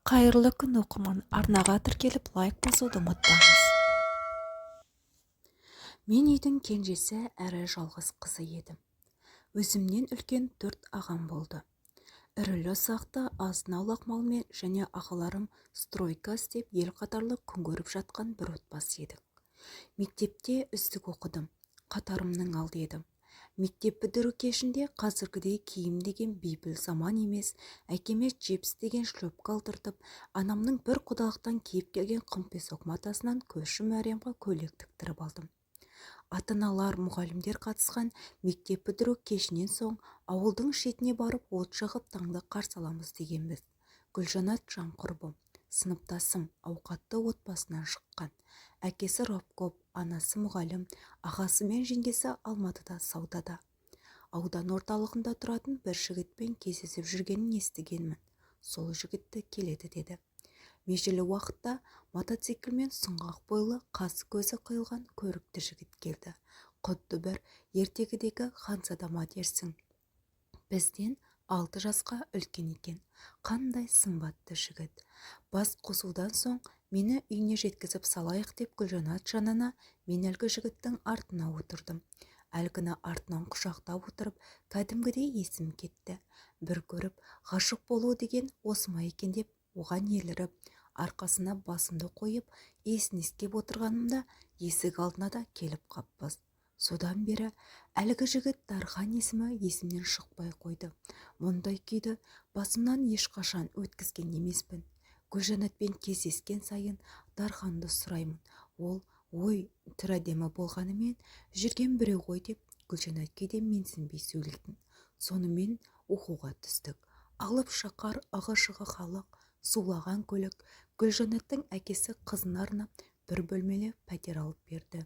Қайырлы күн, оқырман! Арнаға тіркеліп, лайк басуды ұмытпаңыз. Мен үйдің кенжесі әрі жалғыз қызы едім. Өзімнен үлкен төрт ағам болды. Ірілі-ұсақты азын-аулақ малмен және ағаларым стройка істеп, ел қатарлы күн көріп жатқан бір отбасы едік. Мектепте үздік оқыдым, қатарымның алды едім. Мектеп бітіру кешінде, қазіргідей киім деген бейпіл заман емес, әкеме джипс деген шлепка алдыртып, анамның бір құдалықтан киіп келген қым-песок матасынан көрші Мәриямға көйлек тіктіріп алдым. Ата-аналар, мұғалімдер қатысқан мектеп бітіру кешінен соң ауылдың шетіне барып, от жағып, таңды қарсы аламыз дегенбіз. Гүлжанат жан құрбым, сыныптасым, ауқатты отбасынан шыққан. Әкесі рабкоп, анасы мұғалім, ағасы мен жеңгесі Алматыда саудада. Аудан орталығында тұратын бір жігітпен кездесіп жүргенін естігенмін. Сол жігітті келеді деді. Межелі уақытта мотоциклмен сұңғақ бойлы, қасы-көзі қиылған көрікті жігіт келді. Құдды бір ертегідегі ханзада ма дерсің. Бізден 6 жасқа үлкен екен. Қандай сымбатты жігіт! Бас қосудан соң мені үйіне жеткізіп салайық деп, Гүлжанат жанына, мен әлгі жігіттің артына отырдым. Әлгіні артынан құшақтап отырып, кәдімгідей есім кетті. Бір көріп ғашық болу деген осы ма екен деп, оған еліріп, арқасына басымды қойып, иісін иіскеп отырғанымда есік алдына да келіп қаппыз. Содан бері әлгі жігіт, Дархан есімі есімнен шықпай қойды. Мұндай күйді басымнан ешқашан өткізген емеспін. Гүлжанатпен кездескен сайын Дарханды сұраймын. Ол: «Ой, түрі әдемі болғанымен, жүрген біреу ғой», – деп, Гүлжанат кейде менсінбей сөйлейтін. Сонымен оқуға түстік. Алып шаһар, ығы-жығы халық, зулаған көлік. Гүлжанаттың әкесі қызына арнап бір бөлмелі пәтер алып берді.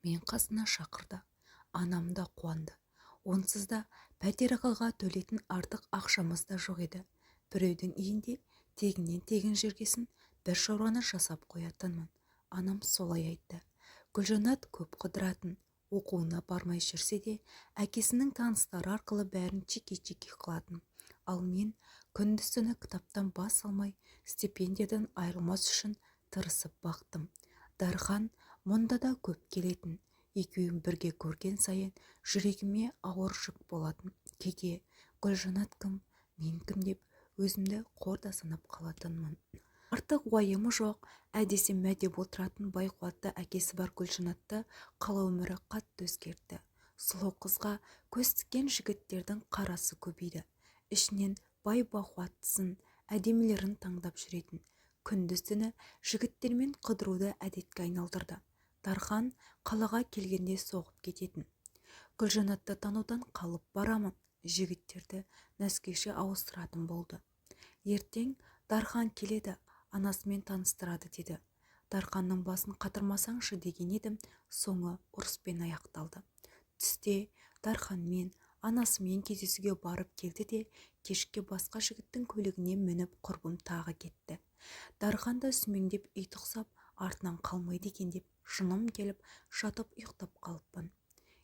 Мен қасына шақырды. Анам да қуанды. Онсыз да пәтер ақыға төлейтін артық ақшамыз да жоқ еді. Біреудің үйінде тегіннен тегін жүргесін, бір шаруаны жасап қоятынмын. Анам солай айтты. Гүлжанат көп қыдыратын. Оқуына бармай жүрсе де, әкесінің таныстары арқылы бәрін чики-чики қылатын. Ал мен күндіз-түні кітаптан бас алмай, стипендиядан айырылмас үшін тырысып бақтым. Дархан мұнда да көп келетін. Екеуін бірге көрген сайын жүрегіме ауыр жүк болатын. Кейде Гүлжанат кім, мен кім деп, өзімді қор да санап қалатынмын. Артық уайымы жоқ, ә десе мә деп отыратын бай, қуатты әкесі бар Гүлжанатты қала өмірі қатты өзгертті. Сұлу қызға көз тіккен жігіттердің қарасы көбейді. Ішінен бай бақуаттысын, әдемілерін таңдап жүретін. Күндіз-түні жігіттермен қыдыруды әдетке айналдырды. Дархан қалаға келгенде соғып кететін. Гүлжанатты танудан қалып барамын. Жігіттерді нәскише ауыстыратын болды. Ертең Дархан келеді, анасымен таныстырады деді. Дарханның басын қатырмасаңшы деген едім, соңы ұрыспен аяқталды. Түсте Дарханмен, анасымен кездесуге барып келді де, кешке басқа жігіттің көлігіне мініп, құрбым тағы кетті. Дархан да сүмеңдеп ит ұқсап артынан қалмайды екен деп, жыным келіп, жатып ұйықтап қалыппын.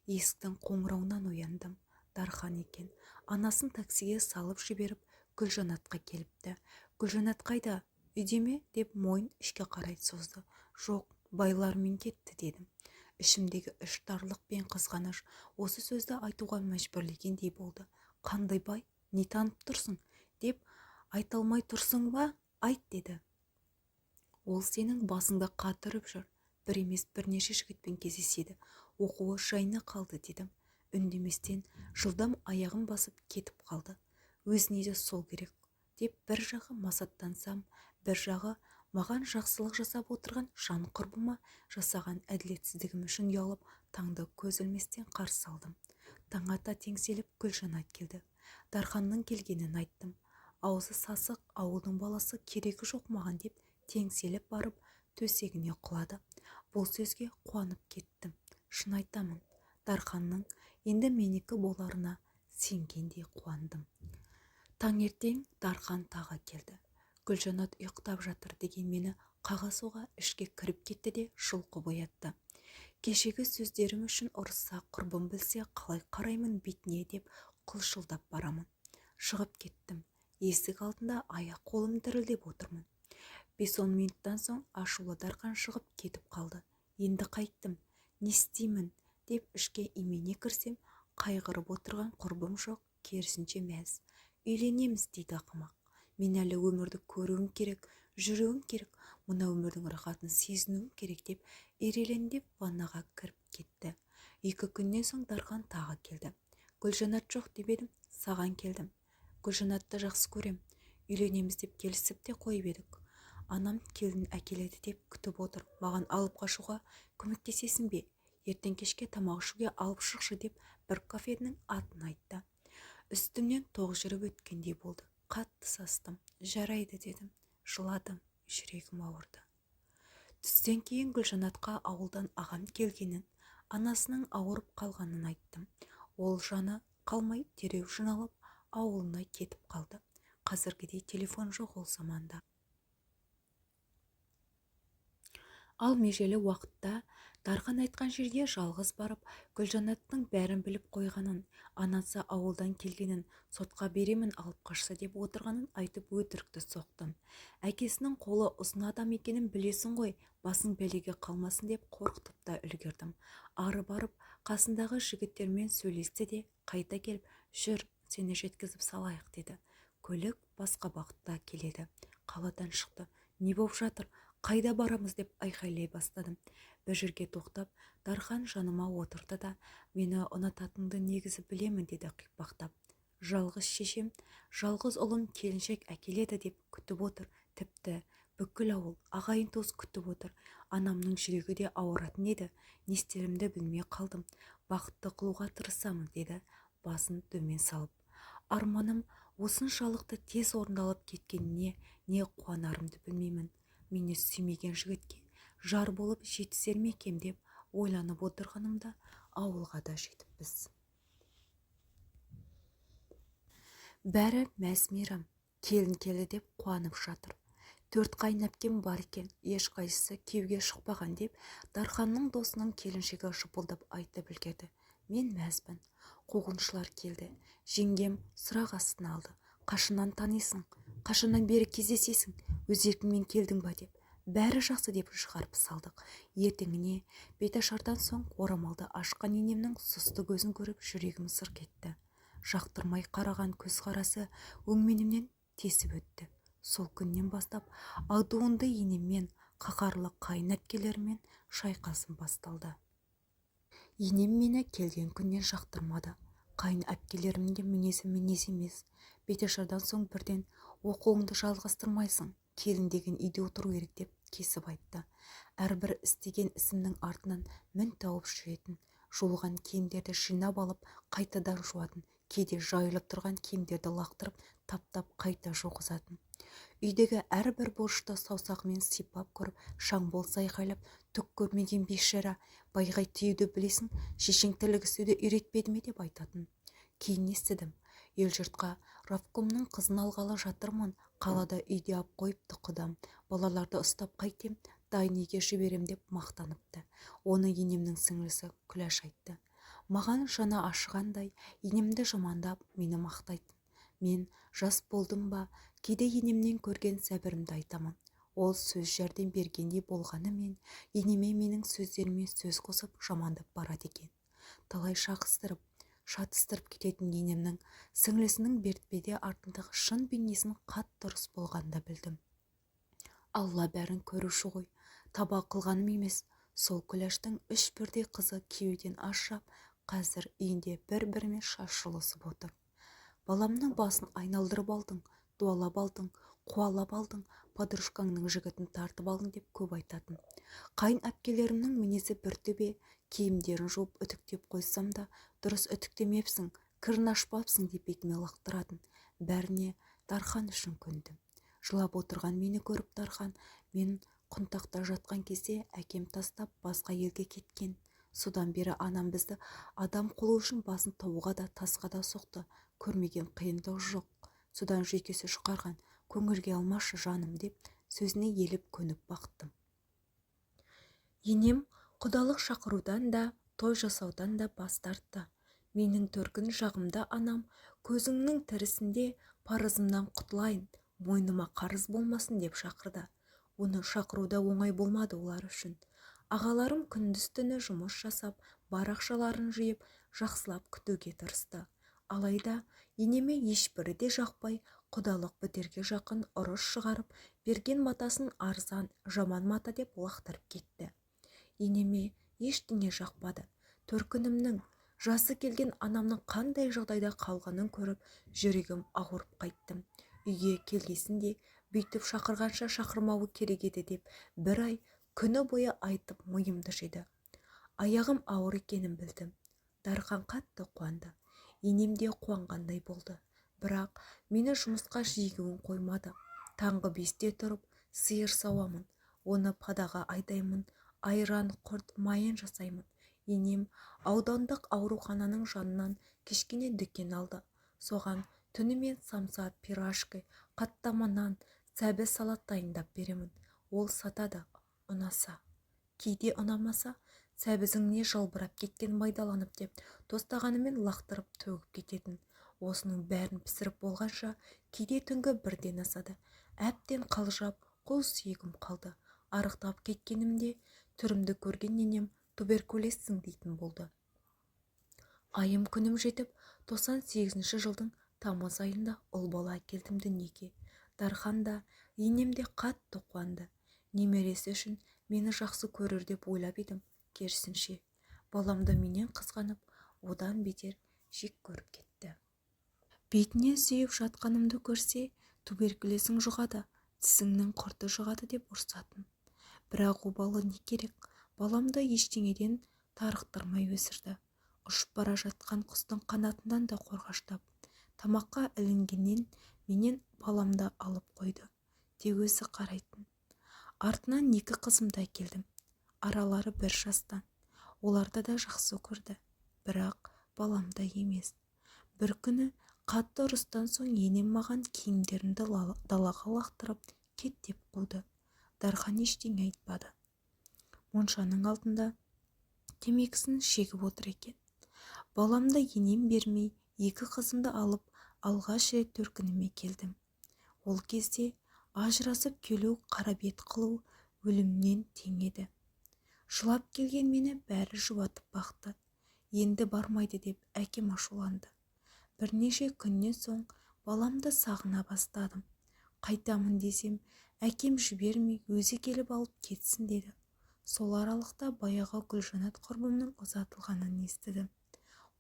Есіктің қоңырауынан ояндым. Дархан екен. Анасын таксиге салып жіберіп, Гүлжанатқа келіпті. «Гүлжанат қайда, үйде ме?» – деп, мойын ішке қарай созды. «Жоқ, байлармен кетті», – дедім. Ішімдегі іштарлық пен қызғаныш осы сөзді айтуға мәжбүрлегендей болды. «Қандай бай? Не танып тұрсың?» деп, «Айта алмай тұрсың ба? Айт», – деді. «Ол сенің басыңды қатырып жүр. Бір емес, бірнеше жігітпен кездеседі. Оқуы жайына қалды», – дедім. Үндеместен жылдам аяғын басып кетіп қалды. Өзіне де сол керек деп, бір жағы масаттансам, бір жағы маған жақсылық жасап отырған жан құрбыма жасаған әділетсіздігім үшін ұялып, таңды көз ілместен қарсы алдым. Таң ата теңселіп Гүлжанат келді. Дарханның келгенін айттым. «Аузы сасық ауылдың баласы, керегі жоқ маған», – деп, теңселіп барып төсегіне құлады. Бұл сөзге қуанып кеттім. Шын айтамын, Дарханның енді менікі боларына сенгендей қуандым. Таңертең Дархан тағы келді. «Гүлжанат ұйықтап жатыр», – деген мені қаға соға ішке кіріп кетті де, жұлқып оятты. Кешегі сөздерім үшін ұрысса, құрбым білсе, қалай қараймын бетіне деп, қылшылдап барамын. Шығып кеттім. Есік алдында аяқ-қолым дірілдеп отырмын. 5-10 минуттан соң ашулы Дархан шығып кетіп қалды. Енді қайттым, не істеймін деп ішке имене кірсем, қайғырып отырған құрбым жоқ, керісінше мәз. Үйленеміз дейді ақымақ. Мен әлі өмірді көруім керек, жүруім керек, мына өмірдің рахатын сезінуім керек деп ирелендеп ваннаға кіріп кетті. 2 күннен соң Дархан тағы келді. Гүлжанат жоқ деп едім, саған келдім. Гүлжанатты жақсы көрем, үйленеміз деп келісіп те қойып едік. Анам келін әкеледі деп күтіп отыр. Маған алып қашуға көмектесесің бе? Ертең кешке тамақ ішуге алып шықшы деп бір кафенің атын айтты. Үстімнен тоқ жүріп өткендей болды. Қатты састым. Жарайды дедім. Жыладым. Жүрегім ауырды. Түстен кейін Гүлжанатқа ауылдан ағам келгенін, анасының ауырып қалғанын айттым. Ол жаны қалмай дереу жиналып ауылына кетіп қалды. Қазіргідей телефон жоқ ол заманда. Ал межелі уақытта Дархан айтқан жерге жалғыз барып, Гүлжанаттың бәрін біліп қойғанын, анасы ауылдан келгенін, сотқа беремін алып қашса деп отырғанын айтып өтірікті соқтым. Әкесінің қолы ұзын адам екенін білесің ғой, басың бәлеге қалмасын деп қорқытып та үлгердім. Ары барып, қасындағы жігіттермен сөйлесті де, қайта келіп, жүр, сені жеткізіп салайық деді. Көлік басқа бағытта келеді. Қаладан шықты. Не боп жатыр? Қайда барамыз деп айқайлай бастадым. Бір жерге тоқтап, Дархан жаныма отырды да, мені ұнататыныңды негізі білемін деді қипақтап. Жалғыз шешем, жалғыз ұлым келіншек әкеледі деп күтіп отыр. Тіпті бүкіл ауыл, ағайын туыс күтіп отыр. Анамның жүрегі де ауыратын еді. Не істерімді білмей қалдым. Бақытты қылуға тырысамын деді басын төмен салып. Арманым осыншалықты тез орындалып кеткеніне не қуанарымды білмеймін. Мені сүймеген жігітке жар болып жетісер ме екем деп ойланып отырғанымда ауылға да жетіппіз. Бәрі мәз-мейрам, келін келді деп қуанып жатыр. 4 қайын әпкем бар екен, ешқайсысы күйеуге шықпаған деп Дарханның досының келіншегі жыпылдап айтып үлгерді. Мен мәзбін. Қуғыншылар келді. Жеңгем сұрақ астына алды. Қашаннан танисың? Қашаннан бері кездесесің? Өз еркіңмен келдің ба деп. Бәрі жақсы деп шығарып салдық. Ертеңіне беташардан соң орамалды ашқан енемнің сұсты көзін көріп жүрегім сырқ етті. Жақтырмай қараған көзқарасы өңменімнен тесіп өтті. Сол күннен бастап адуынды енеммен, қаһарлы қайын әпкелеріммен шайқасым басталды. Енем мені келген күннен жақтырмады. Қайын әпкелерімнің де мінезі мінез емес. Беташардан соң бірден оқуыңды жалғастырмайсың, келін деген үйде отыру керек деп кесіп айтты. Әрбір істеген ісімнің артынан мін тауып жүретін, жуылған киімдерді жинап алып қайтадан жуатын, кейде жайылып тұрған киімдерді лақтырып, таптап қайта жуғызатын. Үйдегі әрбір бұрышты саусағымен сипап көріп, шаң болса айқайлап, түк көрмеген бейшара, байғай тиюді білесің, шешең тірлік істеуді үйретпеді ме деп айтатын. Кейін естідім, ел жұртқа равкомның қызын алғалы жатырмын, қалада үйде ап қойыпты құдам, балаларды ұстап қайтем, дайын үйге жіберем деп мақтаныпты. Оны енемнің сіңлісі Күләш айтты. Маған жаны ашығандай, енемді жамандап, мені мақтайтын. Мен жас болдым ба, кейде енемнен көрген сәбірімді айтамын. Ол сөз жәрдем бергендей болғанымен, енеме менің сөздеріме сөз қосып жамандап барады екен. Талай шағыстырып, шатыстырып кететін енемнің сіңлісінің бертпеде артындағы шын бейнесін қатты ұрыс болғанда білдім. Алла бәрін көруші ғой, таба қылғаным емес. Сол Күләштің 3 бірдей қызы күйеуден ажырап, қазір үйінде бір-бірімен шаш жұлысып отыр. Баламның басын айналдырып алдың, дуалап алдың, қуалап алдың, подружкаңның жігітін тартып алдың деп көп айтатын. Қайын әпкелерімнің мінезі бір төбе, киімдерін жуып үтіктеп қойсам да, дұрыс үтіктемепсің, кірін ашпапсың деп бетіме лақтыратын. Бәріне Дархан үшін көндім. Жылап отырған мені көріп Дархан, мен құнтақта жатқан кезде әкем тастап басқа елге кеткен. Содан бері анам бізді адам қылу үшін басын тауға да тасқа да соқты, көрмеген қиындық жоқ. Содан жүйкесі жұқарған, көңілге алмашы жаным деп сөзіне еліп көніп бақтым. Енем құдалық шақырудан да, той жасаудан да бас тартты. Менің төркін жағымда анам, көзіңнің тірісінде Парызымнан құтылайын, мойныма қарыз болмасын деп шақырды. Оны шақыру да оңай болмады олар үшін. Ағаларым күндіз-түні жұмыс жасап, бар ақшаларын жиып, жақсылап күтуге тырысты. Алайда енеме ешбірі де жақпай, құдалық бітерге жақын ұрыс шығарып, берген матасын арзан, жаман мата деп лақтырып кетті. Енеме ештеңе жақпады. Төркінімнің, жасы келген анамның қандай жағдайда қалғанын көріп, жүрегім ауырып қайттым. Үйге келгесін де бүйтіп шақырғанша шақырмауы керек еді деп бір ай күні бойы айтып миымды жеді. Аяғым ауыр екенін білдім. Дархан қатты қуанды. Енем де қуанғандай болды. Бірақ мені жұмысқа жегуін қоймады. Таңғы 5-те тұрып, сиыр сауамын, оны падаға айдаймын, айран, құрт, майын жасаймын. Енем аудандық аурухананың жанынан кішкене дүкен алды. Соған түнімен самса, пирожки, қаттама нан, сәбіз салат дайындап беремін. Ол сатады, ұнаса. Кейде ұнамаса, сәбізің не жалбырап кеткен майдаланып деп тостағанымен лақтырып төгіп кететін. Осының бәрін пісіріп болғанша кейде түнгі 1-ден асады. Әбден қалжырап, қол сүйегім қалды. Арықтап кеткенімде түрімді көрген енем туберкулезсің дейтін болды. Айым күнім жетіп, 98 жылдың тамыз айында ұл бала әкелдім дүниеге. Дархан да, енем де қатты қуанды. Немересі үшін мені жақсы көрер деп ойлап едім, керісінше. Баламды менен қызғанып, одан бетер жек көріп кетті. Бетінен сүйіп жатқанымды көрсе, туберкулезің жұғады, тісіңнің құрты жұғады деп ұрсатын. Бірақ обалы не керек, баламды ештеңеден тарықтырмай өсірді. Ұшып бара жатқан құстың қанатынан да қорғаштап, тамаққа ілінгеннен менен баламды алып қойды. Тек өзі қарайтын. Артынан 2 қызымды әкелдім. Аралары 1 жастан. Оларды да жақсы көрді. Бірақ баламда емес. Бір күні қатты ұрыстан соң енем маған киімдерімді далаға лақтырып кет деп қуды. Дархан ештеңе айтпады. Моншаның алдында темекісін шегіп отыр екен. Баламды енем бермей, 2 қызымды алып, алғаш рет төркініме келдім. Ол кезде ажырасып келу, қара бет қылу өлімнен тең еді. Жылап келген мені бәрі жұбатып бақты. Енді бармайды деп әкем ашуланды. Бірнеше күннен соң баламды сағына бастадым. Қайтамын десем, әкем жібермей өзі келіп алып кетсін деді. Сол аралықта баяғы Гүлжанат құрбымның ұзатылғанын естідім.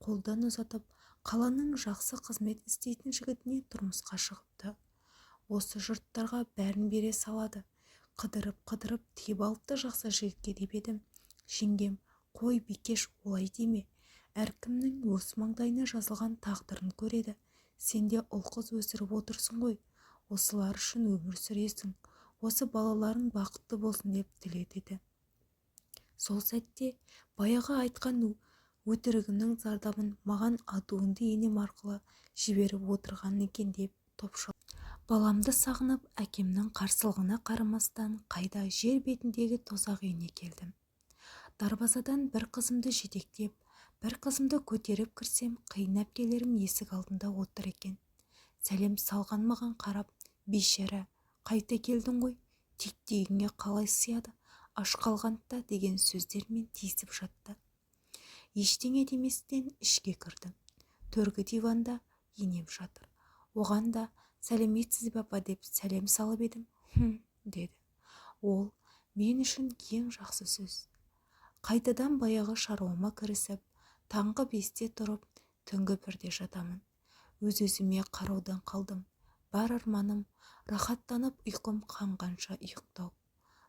Қолдан ұзатып, қаланың жақсы қызмет істейтін жігітіне тұрмысқа шығыпты. Осы жұрттарға бәрін бере салады. Қыдырып-қыдырып тиіп алыпты жақсы жігітке деп едім. Жеңгем, қой бикеш, олай деме. Әркімнің өз маңдайына жазылған тағдырын көреді. Сен де ұл-қыз өсіріп отырсың ғой. Осылар үшін өмір сүресің. Осы балаларың бақытты болсын деп тіле деді. Сол сәтте баяғы айтқан өтірігімнің зардабын маған адуынды енем арқылы жіберіп отырған екен деп топшылап. Баламды сағынып, әкемнің қарсылығына қарамастан қайда жер бетіндегі тозақ үйіне келдім. Дарбазадан бір қызымды жетектеп, бір қызымды көтеріп кірсем, қиын әпкелерім есік алдында отыр екен. Сәлем салған маған қарап, бейшара, қайта келдің ғой, тектегіңе қалай сыяды, аш қалғанда деген сөздермен тиісіп жатты. Ештеңе деместен ішке кірдім. Төргі диванда енем жатыр. Оған да сәлеметсіз бе апа деп сәлем салып едім. Хм, деді. Ол мен үшін ең жақсы сөз. Қайтадан баяғы шаруама кірісіп, таңғы 5-те тұрып, түнгі 1-де жатамын. Өз-өзіме қараудан қалдым. Бар арманым рахаттанып ұйқым қанғанша ұйықтау.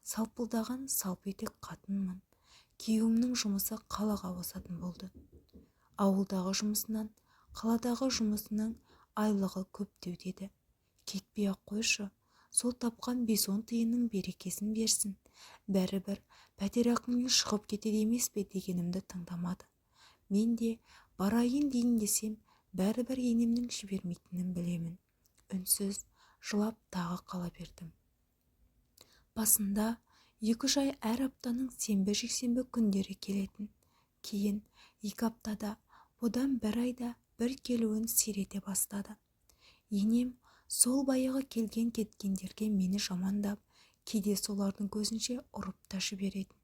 Салпылдаған салпы етек қатынмын. Күйеуімнің жұмысы қалаға ауысатын болды. Ауылдағы жұмысынан, қаладағы жұмысының айлығы көптеу деді. Кетпей-ақ қойшы, сол тапқан 5-10 тиынның берекесін берсін. Бәрібір пәтер ақыңмен шығып кетеді емес пе дегенімді тыңдамады. Мен де барайын дейін десем, бәрібір енемнің жібермейтінін білемін. Үнсіз жылап тағы қала бердім. Басында 2-3 ай әр аптаның сенбі-жексенбі күндері келетін. Кейін 2 аптада, одан 1 айда бір келуін сирете бастады. Енем Сол баяғы келген-кеткендерге мені жамандап, кейде солардың көзінше ұрып та жіберетін.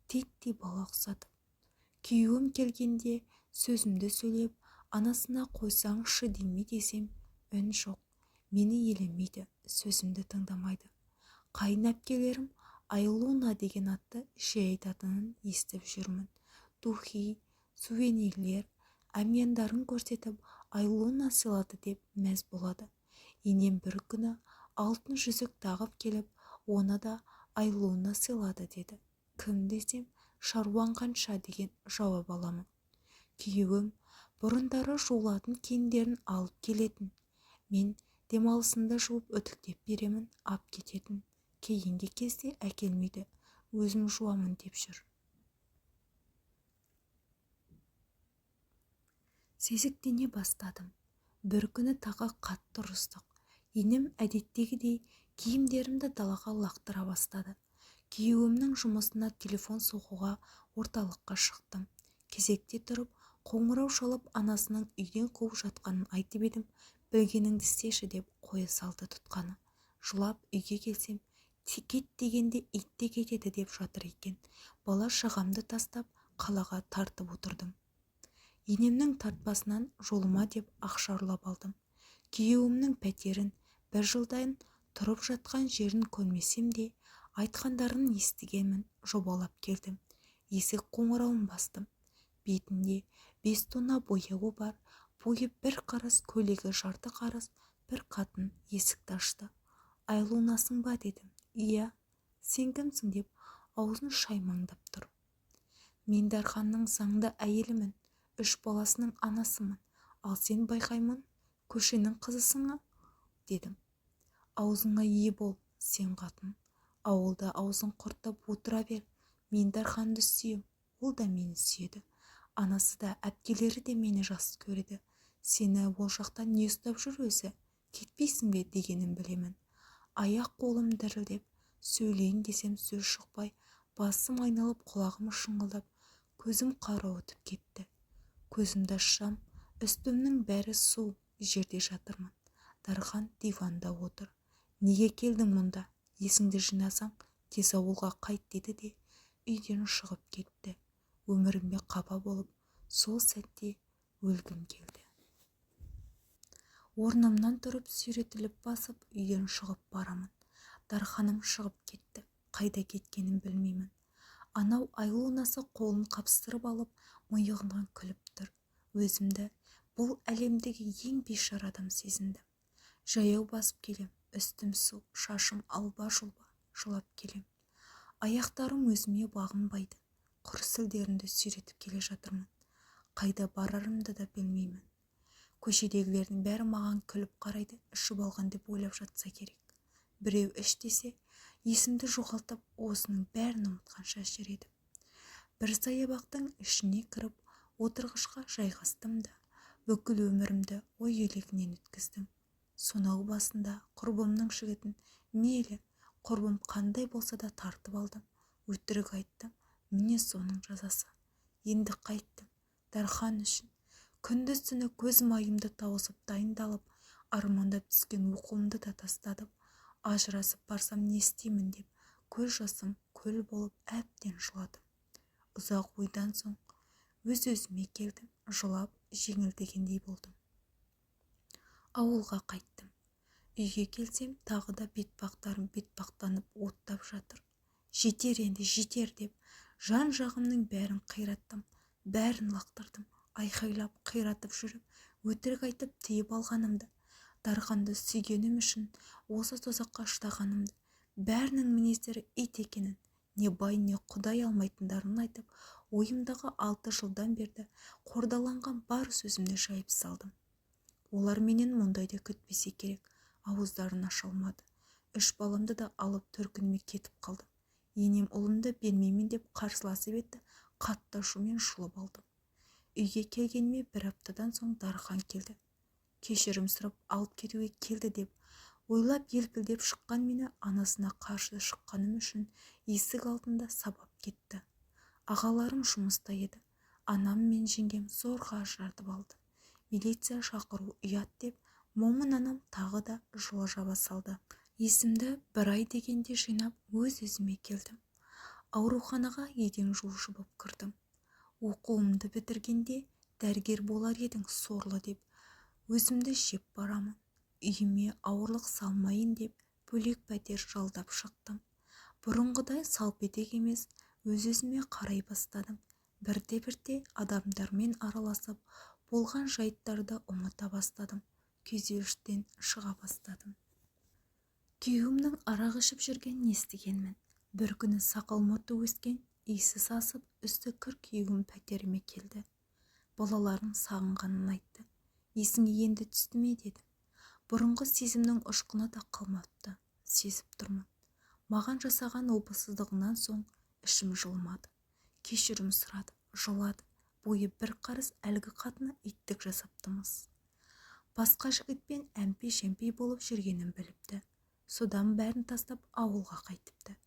Титтей бала ұқсатып. Күйеуім келгенде сөзімді сөйлеп, анасына қойсаңызшы демей десем, үн жоқ. Мені елемейді, сөзімді тыңдамайды. Қайын әпкелерім Айлуна деген атты жиі айтатынын естіп жүрмін. Духи, сувенирлер, әмияндарын көрсетіп, Айлуна сыйлады деп мәз болады. Енем бір күні алтын жүзік тағып келіп, оны да Айлуна сыйлады деді. Кім десем, шаруаң қанша деген жауап аламын. Күйеуім бұрындары жуылатын киімдерін алып келетін. Мен демалысында жуып үтіктеп беремін, ап кететін. Кейінгі кезде әкелмейді, өзім жуамын деп жүр. Сезіктене бастадым. Бір күні тағы қатты ұрыстық. Енем әдеттегідей киімдерімді далаға лақтыра бастады. Күйеуімнің жұмысына телефон соғуға орталыққа шықтым. Кезекте тұрып, қоңырау шалып анасының үйден қуып жатқанын айтып едім, білгеніңді істеші деп қоя салды тұтқаны. Жылап үйге келсем, кет дегенде ит те кетеді деп жатыр екен. Бала шағамды тастап, қалаға тартып отырдым. Енемнің тартпасынан жолыма деп ақша ұрлап алдым. Күйеуімнің пәтерін бір жылдан тұрып жатқан жерін көрмесем де, айтқандарын естігенмін, жобалап келдім. Есік қоңырауын бастым. Бетінде 5 тонна бояуы бар, бойы бір қарыс, көйлегі жарты қарыс бір қатын есікті ашты. Айлунасың ба дедім. Иә, сен кімсің деп аузын шаймаңдап тұр. Мен Дарханның заңды әйелімін, 3 баласының анасымын, ал сен байқаймын, көшенің қызысың дедім. Аузыңа ие бол, сен қатын. Ауылда аузын құртып отыра бер. Мен Дарханды сүйем, ол да мені сүйеді. Анасы да, әпкелері де мені жақсы көреді. Сені ол жақта не ұстап жүр өзі? Кетпейсің бе дегенін білемін. Аяқ қолым дірілдеп, сөйлейін десем сөз шықпай, басым айналып, құлағым шыңылдап, көзім қарауытып кетті. Көзімді ашсам, үстімнің бәрі су, жерде жатырмын. Дархан диванда отыр. Неге келдің мұнда? Есіңді жинасаң, тез ауылға қайт деді де, үйден шығып кетті. Өміріме қапа болып, сол сәтте өлгім келді. Орнымнан тұрып, сүйретіліп басып, үйден шығып барамын. Дарханым шығып кетті. Қайда кеткенін білмеймін. Анау Айлунасы қолын қапсырып алып, миығынан күліп тұр. Өзімді бұл әлемдегі ең бейшара адам сезіндім. Жаяу басып келем, үстім су, шашым алба-жұлба, жылап келем. Аяқтарым өзіме бағынбайды. Құр сілдерімді сүйретіп келе жатырмын. Қайда барарымды да білмеймін. Көшедегілердің бәрі маған күліп қарайды, ішіп алған деп ойлап жатса керек. Біреу іш десе, есімді жоғалтып, осының бәрін ұмытқанша ішер едім. Бір саябақтың ішіне кіріп, отырғышқа жайғастым да, бүкіл өмірімді ой елегінен өткіздім. Сонау басында құрбымның жігітін, мейлі, құрбым қандай болса да тартып алдым, өтірік айттым, міне соның жазасы. Енді қайттым, Дархан үшін. Күндіз түні көз майымды тауысып дайындалып, армандап түскен оқуымды да тастадым. Ажырасып барсам не істеймін деп, көз жасым көл болып әбден жыладым. Ұзақ ойдан соң өз-өзіме келдім, жылап жеңілдегендей болдым. Ауылға қайттым. Үйге келсем, тағы да бетпақтарым бетпақтанып оттап жатыр. Жетер енді, жетер деп, жан-жағымның бәрін қираттым, бәрін лақтырдым. Айқайлап, қиратып жүріп, өтірік айтып тиіп алғанымды, Дарханды сүйгенім үшін осы тозаққа ұштағанымды, бәрінің мінездері ит екенін, не бай, не құдай алмайтындарын айтып, ойымдағы 6 жылдан берді қордаланған бар сөзімді жайып салдым. Олар менен мұндайды күтпесе керек, ауыздарын аша алмады. 3 баламды да алып төркініме кетіп қалдым. Енем ұлымды бермеймін деп қарсыласып етті, қатты ашумен жұлып алдым. Үйге келгеніме бір аптадан соң Дархан келді. Кешірім сұрап алып кетуге келді деп ойлап елпілдеп шыққан мені анасына қарсы шыққаным үшін есік алдында сабап кетті. Ағаларым жұмыста еді. Анам мен жеңгем зорға ажыратып алды. Милиция шақыру ұят деп Момын анам тағы да жылы жаба салды. Есімді бір ай дегенде жинап, өз-өзіме келдім. Ауруханаға еден жуушы боп кірдім. Оқуымды бітіргенде дәрігер болар едің, сорлы деп өзімді жеп барамын. Үйіме ауырлық салмайын деп бөлек пәтер жалдап шықтым. Бұрынғыдай салпетек емес, өз-өзіме қарай бастадым. Бірте-бірте адамдармен араласып, болған жайттарды ұмыта бастадым. Күйзелістен шыға бастадым. Күйеуімнің арақ ішіп жүргенін естігенмін. Бір күні сақал-мұрты өскен, иісі сасып, үсті кір күйеуім пәтеріме келді. Балаларын сағынғанын айтты. Есіңе енді түсті ме дедім. Бұрынғы сезімнің ұшқыны да қалмапты, сезіп тұрмын. Маған жасаған опасыздығынан соң ішім жылымады. Кешірім сұрады, жылады. Бойы бір қарыс әлгі қатыны иттік жасапты-мыс. Басқа жігітпен әмпей-жәмпей болып жүргенін біліпті. Содан бәрін тастап ауылға қайтыпты.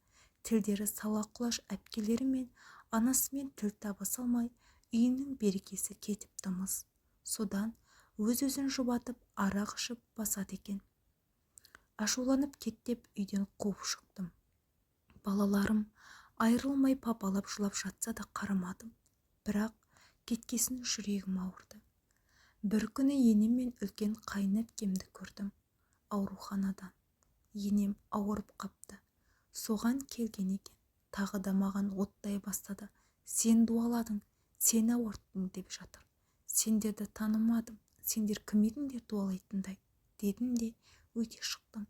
Тілдері сала құлаш әпкелері мен анасымен тіл табыса алмай, үйінің берекесі кетіпті-мыс. Содан өз-өзін жұбатып, арақ ішіп басады екен. Ашуланып кет деп үйден қуып шықтым. Балаларым айырылмай папалап жылап жатса да қарамадым. Бірақ кеткесін жүрегім ауырды. Бір күні енем мен үлкен қайын әпкемді көрдім ауруханадан. Енем ауырып қапты. Соған келген екен. Тағы да маған оттай бастады. Сен дуаладың, сен ауырттың деп жатыр. Сендерді танымадым, сендер кім едіңдер дуалайтындай, дедім де өте шықтым.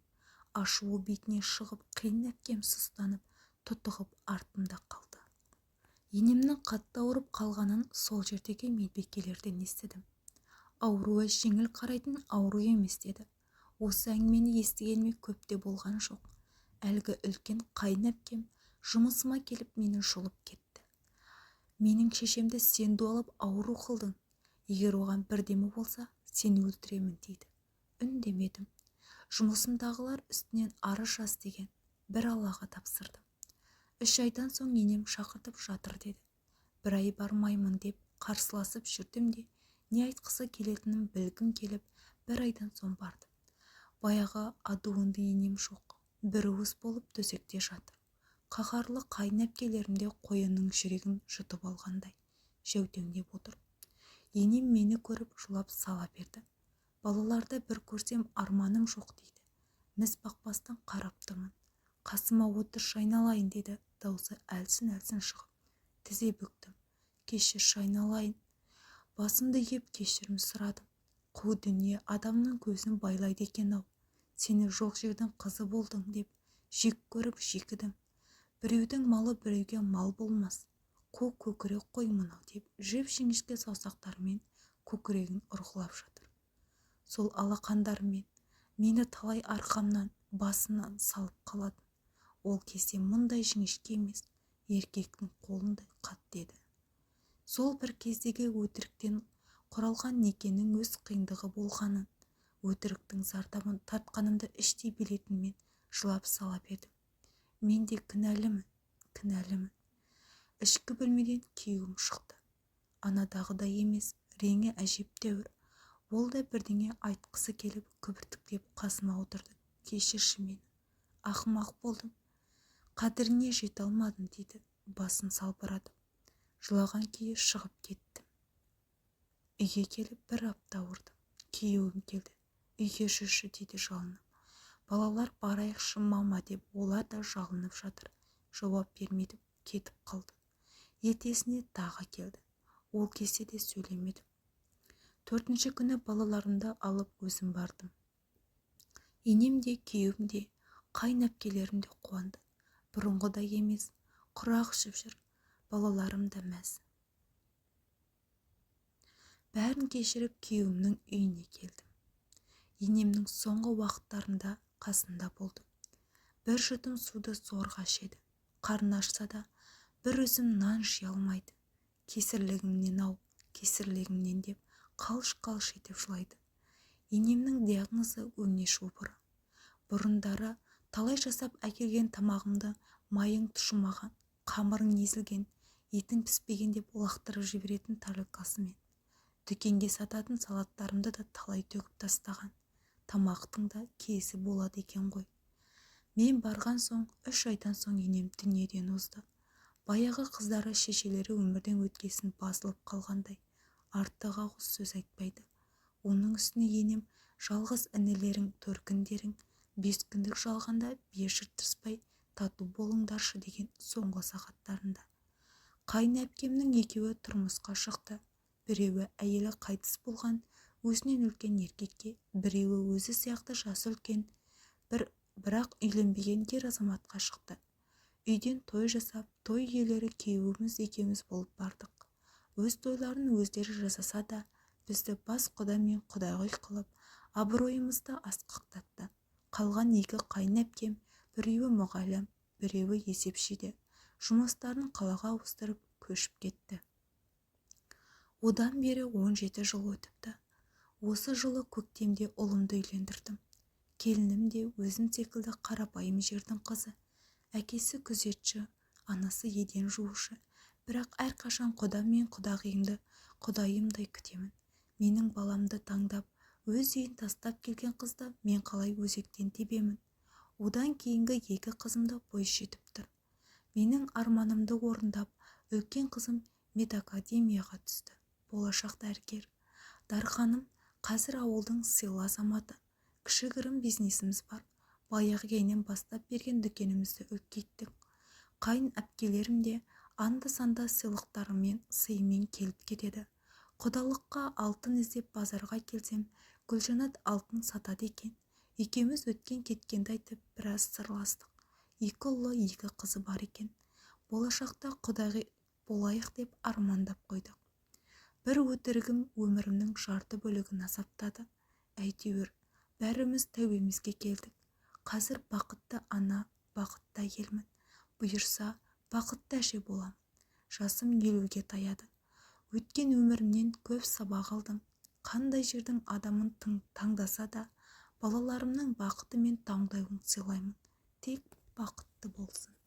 Ашуы бетіне шығып, қиын әпкем сұстанып, тұтығып артымда қалды. Енемнің қатты ауырып қалғанын сол жердегі медбикелерден естідім. Ауруы жеңіл қарайтын ауру емес деді. Осы әңгімені естігеніме көп те болған жоқ. Әлгі үлкен қайын әпкем жұмысыма келіп мені жұлып кетті. Менің шешемді сен дуалап ауру қылдың. Егер оған бірдеме болса, сені өлтіремін дейді. Үндемедім. Жұмысымдағылар үстінен арыз жаз деген. Бір Аллаға тапсырдым. 3 айдан соң енем шақыртып жатыр деді. 1 ай бармаймын деп қарсыласып жүрдім де, не айтқысы келетінін білгім келіп, 1 айдан соң бардым. Баяғы адуынды енем жоқ. Бір уыс болып төсекте жатыр. Қаһарлы қайын әпкелерімде қоянның жүрегін жұтып алғандай жәутеңдеп отыр. Енем мені көріп жылап сала берді. Балаларды бір көрсем арманым жоқ дейді. Міз бақпастан қарап тұрмын. Қасыма отыршы айналайын деді, даусы әлсін-әлсін шығып. Тізе бүктім. Кешірші айналайын. Басымды иіп кешірім сұрадым. Қу дүние адамның көзін байлайды екен-ау. Сені жоқ жердің қызы болдың деп жек көріп жекідім. Біреудің малы біреуге мал болмас. Қу көкірек қой мынау деп жіп-жіңішке саусақтарымен көкірегін ұрғылап жатыр. Сол алақандарымен мені талай арқамнан, басымнан салып қалатын. Ол кезде мұндай жіңішке емес, еркектің қолындай қатты еді. Сол бір кездегі өтіріктен құралған некенің өз қиындығы болғанын, өтіріктің зардабын тартқанымды іштей білетінмен жылап сала бердім. Мен де кінәлімін, кінәлімін. Ішкі бөлмеден күйеуім шықты. Анадағыдай емес, реңі әжептәуір. Ол да бірдеңе айтқысы келіп, күбіртіктеп қасыма отырды. Кешірші мені. Ақымақ болдым. Қадіріне жете алмадым дейді, басын салбыратып. Жылаған күйі шығып кеттім. Үйге келіп бір апта ауырдым. Күйеуім келді. Үйге жүрші дейді жалынып. Балалар барайықшы мама деп олар да жалынып жатыр. Жауап бермедім, кетіп қалды. Ертесіне тағы келді. Ол кезде де сөйлемедім. 4-ші күні балаларымды алып өзім бардым. Енем де, күйеуім де, қайын әпкелерім де қуанды. Бұрынғыдай емес, құрақ ішіп жүр. Балаларым да мәз. Бәрін кешіріп күйеуімнің үйіне келдім. Енемнің соңғы уақыттарында қасында болдым. Бір жұтым суды зорға ішеді. Қарны ашса да бір үзім нан жей алмайды. Кесірлігімнен ау, кесірлігімнен деп қалш-қалш етіп жылайды. Енемнің диагнозы өңеш обыры. Бұрындары талай жасап әкелген тамағымды майың тұшымаған, қамырың езілген, етің піспеген деп лақтырып жіберетін тарелкасымен. Дүкенге сататын салаттарымды да талай төгіп тастаған. Тамақтың да кезі болады екен ғой. Мен барған соң 3 айдан соң енем дүниеден озды. Баяғы қыздары шешелері өмірден өткесін басылып қалғандай, артық ауыз сөз айтпайды. Оның үстіне енем: «Жалғыз інілерің төркіндерің, 5 күндік жалғанда бет жыртыспай тату болыңдаршы», — деген соңғы сағаттарында. Қайын әпкемнің екеуі тұрмысқа шықты. Біреуі әйелі қайтыс болған өзінен үлкен еркекке, біреуі өзі сияқты жасы үлкен бір, бірақ үйленбеген ер азаматқа шықты. Үйден той жасап, той иелері күйеуіміз екеуміз болып бардық. Өз тойларын өздері жасаса да, бізді бас құда мен құдағи қылып, абыройымызды асқақтатты. Қалған екі қайын әпкем, біреуі мұғалім, біреуі есепші еді, жұмыстарын қалаға ауыстырып, көшіп кетті. Одан бері 17 жыл өтіпті. Осы жылы көктемде ұлымды үйлендірдім. Келінім де өзім секілді қарапайым жердің қызы. Әкесі күзетші, анасы еден жуушы. Бірақ әрқашан құдам мен құдағиымды құдайымдай күтемін. Менің баламды таңдап, өз үйін тастап келген қызды мен қалай өзектен тебемін? Одан кейінгі екі қызым да бой жетіп тұр. Менің арманымды орындап, үлкен қызым медакадемияға түсті, болашақ дәрігер. Дарханым қазір ауылдың сыйлы азаматы. Кішігірім бизнесіміз бар. Баяғы енем бастап берген дүкенімізді үлкейттік. Қайын әпкелерім де анда-санда сыйлықтарымен, сыйымен келіп кетеді. Құдалыққа алтын іздеп базарға келсем, Гүлжанат алтын сатады екен. Екеуміз өткен-кеткенді айтып, біраз сырластық. Екі ұлы, екі қызы бар екен. Болашақта құдағи болайық деп армандап қойдық. Бір өтірігім өмірімнің жарты бөлігін азаптады. Әйтеуір, бәріміз тәубемізге келдік. Қазір бақытты ана, бақытты әйелмін. Бұйырса, бақытты әже боламын. Жасым 50-ге таяды. Өткен өмірімнен көп сабақ алдым. Қандай жердің адамын таңдаса да, балаларымның бақыты мен таңдауын сыйлаймын. Тек бақытты болсын.